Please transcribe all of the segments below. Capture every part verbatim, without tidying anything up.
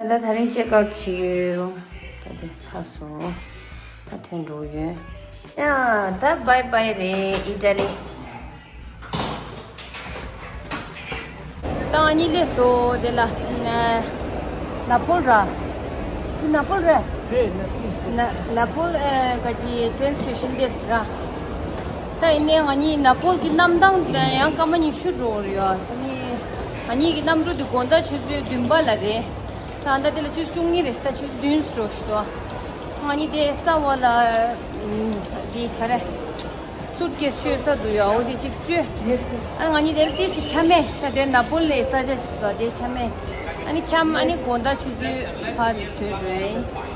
ད་དེ་རིང་ཅེག་ཨའུཊ་བྱེད་ཀྱི་ཡོད་རུང་ད་དེ་ཚར་སོང་། ད་ཐོན་འགྲོ་ཡོད། ཡ་ད་བྷའི་བྷའི་རེད་ཨི་ཊ་ལི། ད་ང་གཉིས་སླེབས་སོང་། དེ་ལ་ན་ནཱ་པོལ་ར། དེ་ནཱ་པོལ་རེད། ན་ནཱ་པོལ་ཨེ་ག་ཅི་ཊེན་སི་ཊེ་ཤན་དེ་ར། ད་ཡིན་ནའི་ང་གཉིས་ནཱ་པོལ་གྱི་གནམ་ཐང་དེ་ཡང་སྐར་མ་ཉི་ཤུ་འགྲོ་གི་རེད་ཡ། ད་ནི་ང་གཉིས་ཀྱི་གནམ་གྲུ་དེ་དགོང་དག་ཆུ་ཚོད་བདུན་པ་ལ་རེད། ད་ད་དེ་ལ་ཆུ་ཚོད་བཅུ་གཉིས་རེད། ད་ཆུ་ཚོད་བདུན་འགྲོ་ཤི་ཏོ། ང་གཉིས་དེ་ས་འོག་ལ་འདི་ག་རེ། སུཊ་ཀེ་སི་བཅོས་ས་འདུག་ཡ། འོ་དེ་གཅིག་བཅོས། ཨ་ང་གཉིས་དེ་ལ་ཏི་ཞིག་འཁྱམ་མེད། ད་དེ་ནཱ་པོལ་ལའི་ས་ཆ་ཞིག་འདུག་དེ་འཁྱམ་མེད། ཨ་ནི་འཁྱམ་ཨ་ནི་དགོང་དག་ཆུ་ཚོད་ཕར་ཐོན་འགྲོ་ཡིན།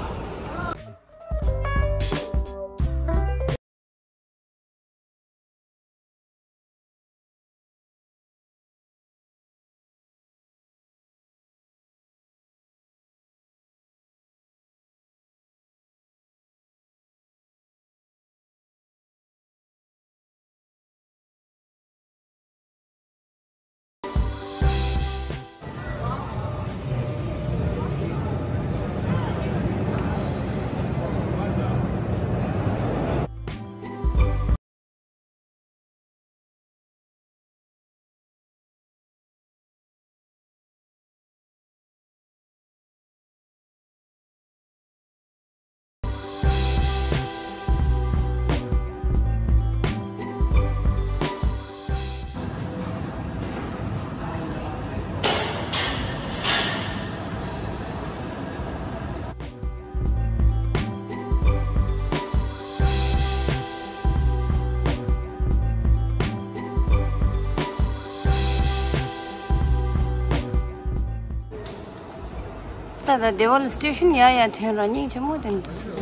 ད་ད་སྡེ་བ་ལ་སི་ཊེ་ཤན་ཡ་ཡ་ཐོན་ར་སྙིང་རྗེ་མོ་དེ་འདུག་ཟེར།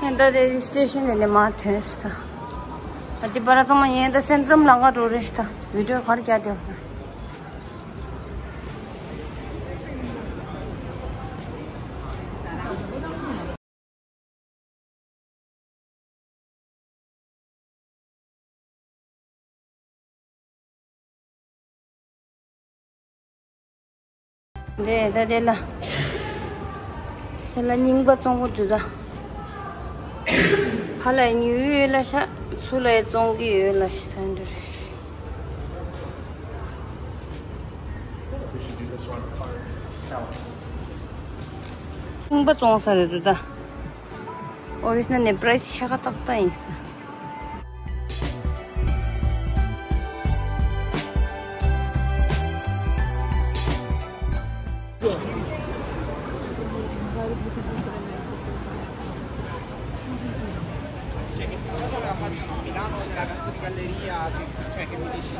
ཡིན་ད་དེ་སི་ཊེ་ཤན་དེ་ནས་མར་ཐོན་སོང་། ཨ་དེ་བར་ཚང་མ་ཡིན་ད་སེང་ཏྲམ་ལང་ག་འགྲོ་རེད་ཤི་ད། བི་ཌི་ཡོ་ག་རེ་རྒྱག་དེ་ཡོད་ད། འདྲེ་ད་དེ་ལ། ཚེ་ལ་རྙིང་པ་བཙོང་གི་འདུག་ད། ཕ་ལ་ཉོས་ཡོད་ལ་ཤ། ཚུར་ལ་བཙོང་གི་ཡོད་ལ་ཤ་ད་འདྲ། རྙིང་པ་བཙོང་ས་རེད་འདུག་ད། ཨོ་རི་ཇི་ནལ་ནས་པ་རའི་སི་ཆེ་ཁ་ཏག་ཏག་ཡིན་ས། C'è questa cosa la faccio a Milano, della canzone galleria, cioè che mi dici?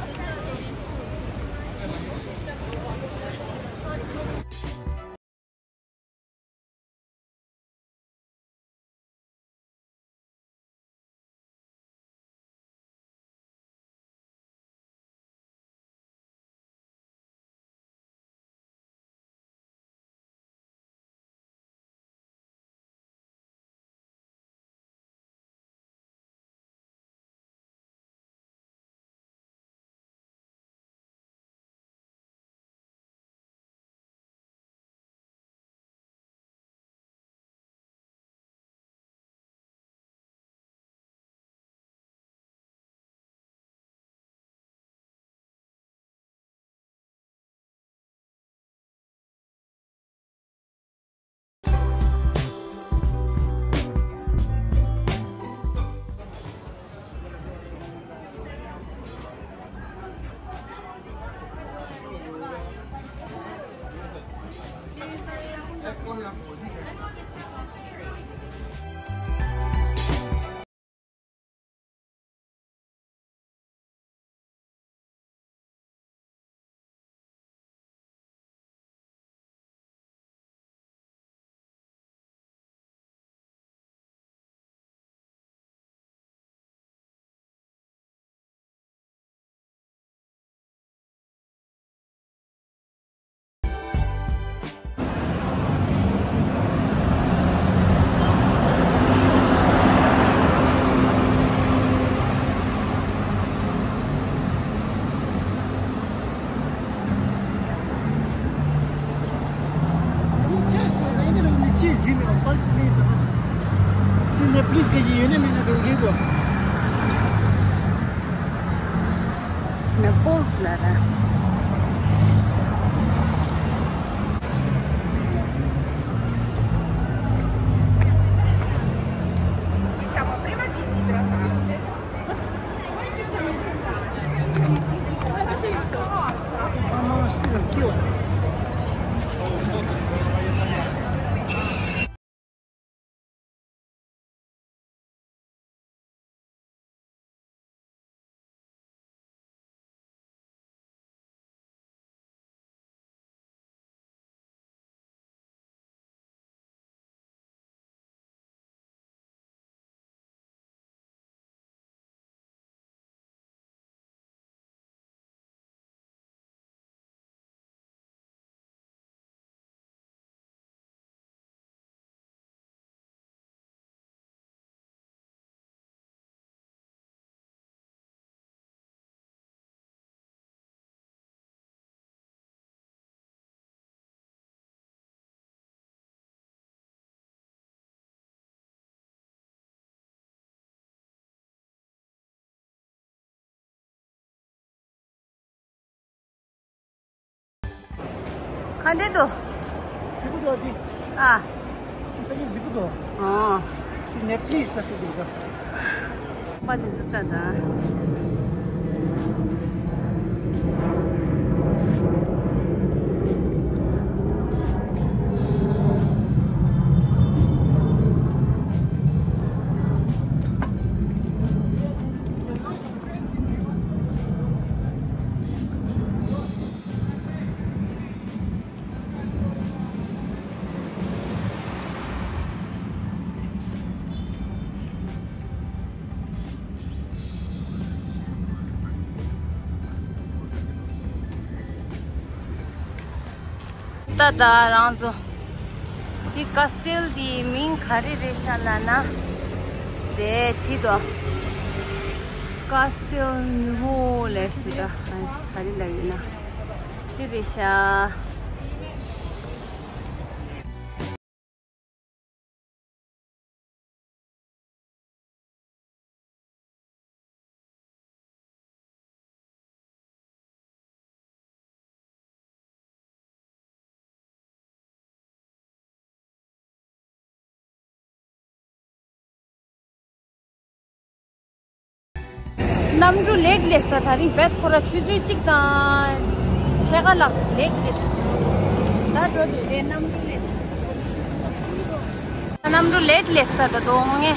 Please, que yo no me lo grito. Naples, Lara. Ci siamo prima disidratanti. Poi ci siamo idratati. ག་འདྲ་འདུག་རྫིག་པོ་འདུག་འདི། ཨ། འདི་ས་ཆ་རྫིག་པོ་འདུག་ཨ། འདི་ནེ་པི་ལི་སི་ལ་ཟེར་འདུག་ས། པ་དེ་ཚོ་ལྟ་དང་། ད་ད་རང་ཚོ་འདི་ཀ་སི་ཏེལ་འདིའི་མིང་ག་རེ་རེད་ཤག་ལབ་ན། དེ་བྲིས་འདུག་ཀ་སི་ཏེལ་ནུ་བོ་ལབ་ཤག་ད། ག་རེ་ལབ་ཡོད་ན། འདི་རེད་ཤག་གནམ་གྲུ་ལེ་ཊི་ལས་ས། ད་རིང་བེད་ཁོ་ར་ཆུ་ཚོད་གཅིག་དང་ཕྱེད་ཀ་ལ་ལེ་ཊི་ལས་ས། ད་འགྲོ་དུས་དེ་གནམ་གྲུ་ལེ་ཊི། གནམ་གྲུ་ལེ་ཊི་ལས་ས། ད་དོ་ངེ།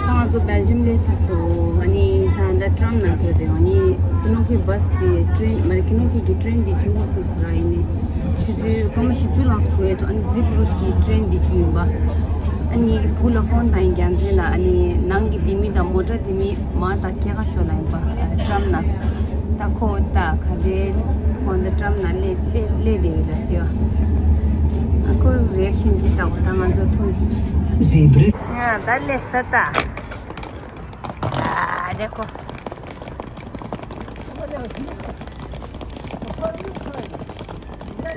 ད་ང་ཚོ་སྦེལ་ཇམ་སླེབས་ཚར་སོང་། ཨ་ནི་ད་ད་ཊམ་ནང་འགྲོ་དེ། ཨ་ནི་ཀི་ནོ་ཀི་བྷ་སི་དེ་ཊེན་མ་རེད། ཀི་ནོ་ཀི་གི་ཊེན་དེ་ཆུང་ངུ་སོང་ཟེར་ར། ཡིན་ནི་ཆུ་ཚོད་སྐར་མ་བཞི་བཅུ་ལྷག་ཙམ་འགོར་ཡོད་དོ། ཨ་ནི་ཛི་པུ་རུ་ཤི་གི་ཊེན་དེ་ཆུ་ཡིན་པ། ཨ་ནི་ཕུ་ལ་ཕོན་དང་རྒྱལ་མཚན་ལ། ཨ་ནི་ནང་གི་དེ་མི་དང་མོ་ཊ་དེ་མི་མ་དང་སྐྱེལ་ག་ཤོག་ལ་ཡིན་པ། ཊམ་ནང་ད་ཁོ་ད་ག་རེ་ཁོང་ད་ཊམ་ནང་སླེབས་སླེབས་སླེབས་བསྡད་ཡོད་ལ་ཟེར་བ། ཨ་ཁོ་རེ་ཨེག་ཤན་ཅིག་ལྟ་བ། ད་ང་ཚོ་ཐུག་ཟེ་བྲ། ཡ་ད་སླེབས་ད་ད། ཨ་རེ་ཁོ།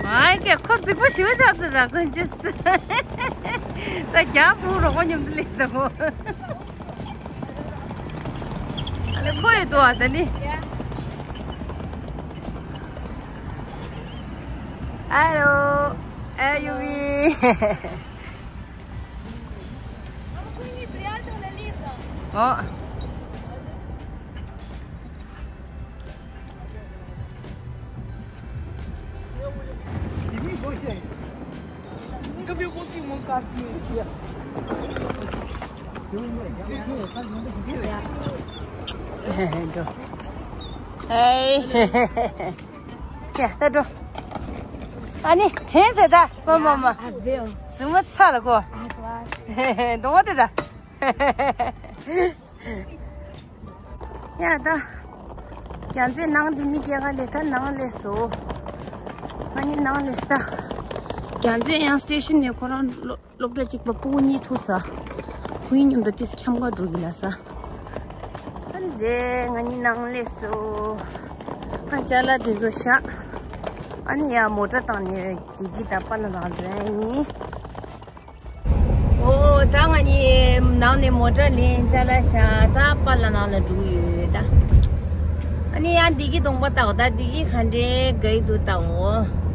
ཨ་ཀྱེ་ཁོ་རྫིག་པོ་ཞེ་པོ་ཆགས་ཚར། ད་ཀུན་ཅི་ཟེར། ད་རྒྱ་བོ་རོགས་པ་མཉམ་དུ་སླེབས་ད་ཁོ། ཨ་ལེ་ཁོ་ཡི་དོ་ཨ་ད་ནི། ཨ་ལོ། ཨ་ཡུ་བི། ཨོ། ཨེ། ཁྱེད་ལྟ་འགྲོ། ཨ་ནི་དྲན་ཟེར་ད། མ་མ་མ། གཟིགས་མོ་ཚ་ལ་གོ། གདོང་བ་དེ་ད། ཡ་ད། རྒྱ་མཚན་ནང་དེ་མི་སྐྱེལ་ག་ལས། ད་ནང་སླེབས་སོང་། ང་གཉིས་ནང་སླེབས་ད། ཡང་རྩེ་ཡང་སི་ཊེ་ཤན་ནས་ཁོ་རང་སློབ་སློབ་གྲྭ་གཅིག་པ་སྤུ་གུ་གཉིས་ཐུག་ས། ཁོ་གཉིས་མཉམ་དུ་ཏིས་འཁྱམ་ག་འགྲོ་གི་ལ་ས། ཨ་ནི་དེ་ང་གཉིས་ནང་སླེབས་སོང་། ཨ་ཅ་ལག་དེ་ཚོ་བཞག་ཨ་ནི་ཡ་མོ་ཊ་བཏང་ནས་བདེ་སྐྱིད་དང་པཱ་ལགས་ནང་འགྲོ་ཡ་ཡིན། ཨོ་ད་ང་གཉིས་ནང་ནས་མོ་ཊ་ལེན་ཅ་ལག་བཞག་ད་པཱ་ལགས་ནང་ལ་འགྲོ་གི་ཡོད་ད། ཨ་ནི་ཡང་བདེ་སྐྱིད་གདོང་པ་ལྟ་འོ་ད་བདེ་སྐྱིད་ག་འདྲའི་དགའ་ཡི་འདུག་ལྟ་འོ།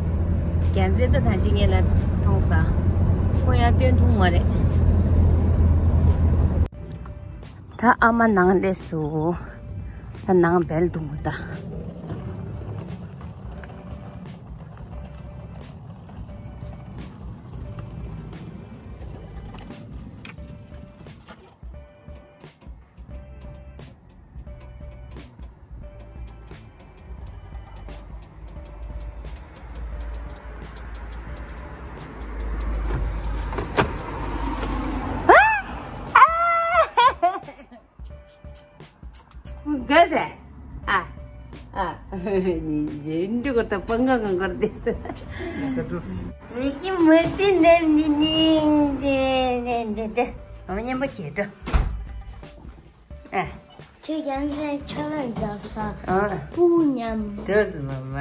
རྒྱལ་མཚན་ད་ད་ཅི་ངེད་ལ་མཐོང་ས། ཁོ་ཡང་སྟོན་ཐུབ་མ་རེད། ད་ཨ་མ་ནང་སླེབས་སོང་། ད་ནང་སྦལ་འདུག་མོ་ད། ག་ཟེ། ཨ། ཨ། ཉིན་རྗེས་འདྲི་གོ་ད་པང་ག་གང་གར་བསྡད་ས། ཟེ་གི་མ་ཏི་ནམ་ནི་ནི་འདི་འདི་འདི་འདི། ཨ་མ་མཉམ་པོ་བྱེད་འགྲོ། ཨ། ཁྱོད་ཀྱང་ཚེ་ཆ་ལ་འཇགས་ས། ཨ། སྤུ་མཉམ། དོ་སི་མ་མ།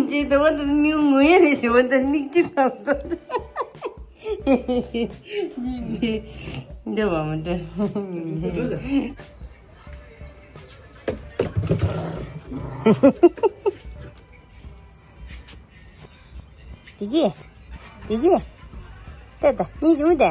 ཅི་དོ་བ་དོ་མི་ངུ་ཡ་རེ་རེ་བ་དོ་མིག་ཆུ་གང་དོ། འདྲ་བ་མ་འདྲ། དེ་གི། དེ་གི། ལྟ་ལྟ་གཉིས་ཅི་མོ་དེ།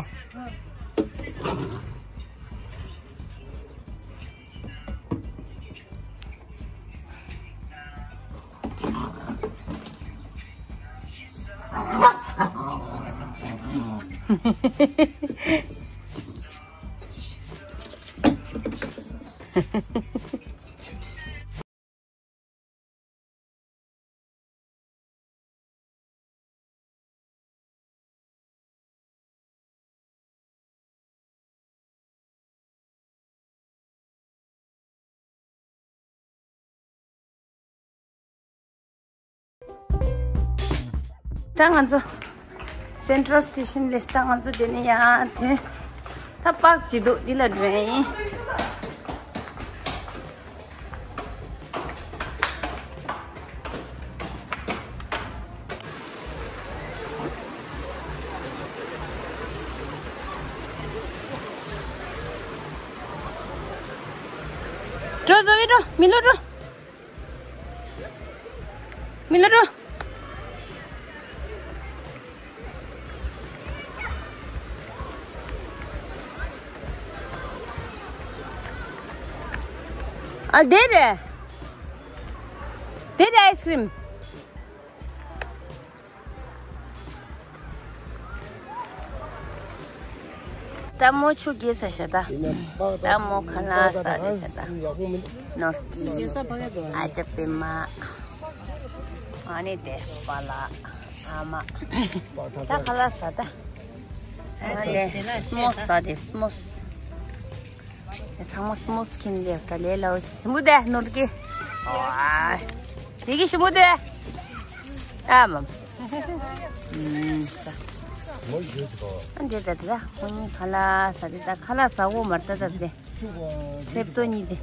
ད་ང་ཚོ་སེན་ཊྲལ་སི་ཊེ་ཤན་སླེབས། ད་ང་ཚོ་དེ་ནས་ཡར་ཐོན། ད་པཱརྐ་ཅིག་འདུག་འདི་ལ་འགྲོ་ཡ་ཡིན། འགྲོ་བཟོ་བའི་འགྲོ། མི་ལོ་འགྲོ། མི་ལོ་འགྲོ། ཨ་དེ་རེད། དེ་རེད་ཨའི་སི་ཀི་རིམ། ད་མོ་ཆུ་རྒྱས་ཚར་ཤག་ད། ད་མོ་ཁ་ལག་ཟ་རེད་ཤག་ད། ནོར་གྱི། ཨ་ཅག་པད་མ། ཨ་ནི་དེ་པཱ་ལགས། ཨ་མ། ད་ཁ་ལག་ཟ་ད། ཨ་ནི་སི་མོ་སི་ཟ་དེ་སི་མོ་སི། ཚང་མ་སི་མོ་སི་ཁྱེར་ལེབ་ད་ལེ་ལའོ་ཞིག་མུ་དེ་ནོར་གི། ཨ། དེ་གི་ཞི་མུ་དེ། ཨ་མ། ཨ་འདྲེ་ད་དེ་ད་ཁོ་གཉིས་ཁ་ལག་ཟ་དེ་ད་ཁ་ལག་ཟ་འོ་མར་ད་ད་དེ། ཁྲེབ་ཏོ་གཉིས་དེ།